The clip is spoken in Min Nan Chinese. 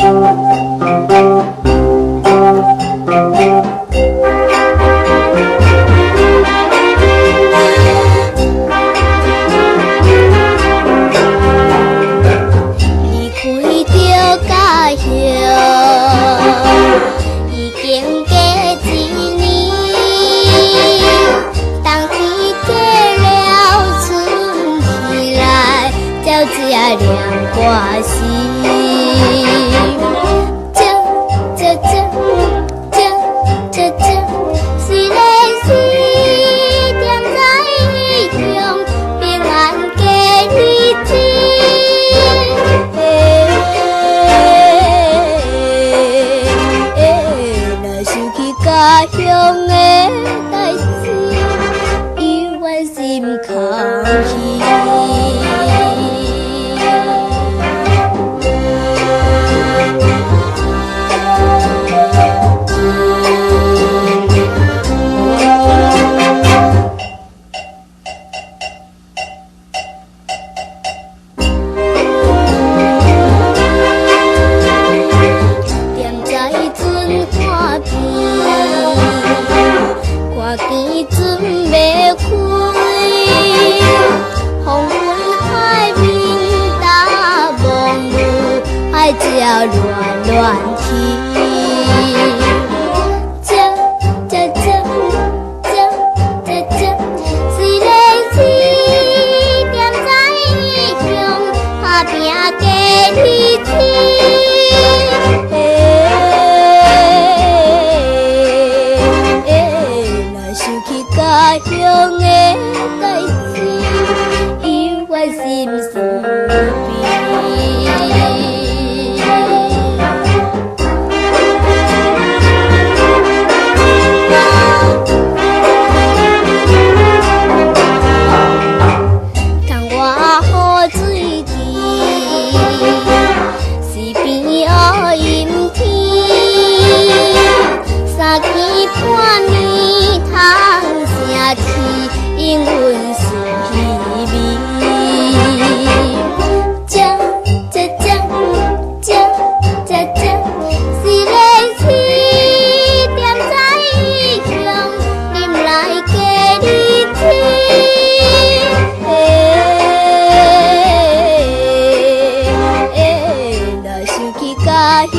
離開著家鄉，已經過一年，冬天過了，春天來，鳥仔念歌詞。這這這這這這，雖然是踮在異鄉，平安過日子。欸，若想起家鄉的代誌，猶原心空虛。踮在船岸邊，看見船欲開，黃昏海面搭望霧，海鳥亂亂去。這這這這這這，雖然是踮在異鄉，打拼過日子。欸，若想起家鄉的代誌，猶原心事悲。窗外雨水滴，四邊烏陰天，三更半暝窗聲啼，引阮思味。這這這這這這，雖然是踮在異鄉，忍耐過日子。欸，若想起家鄉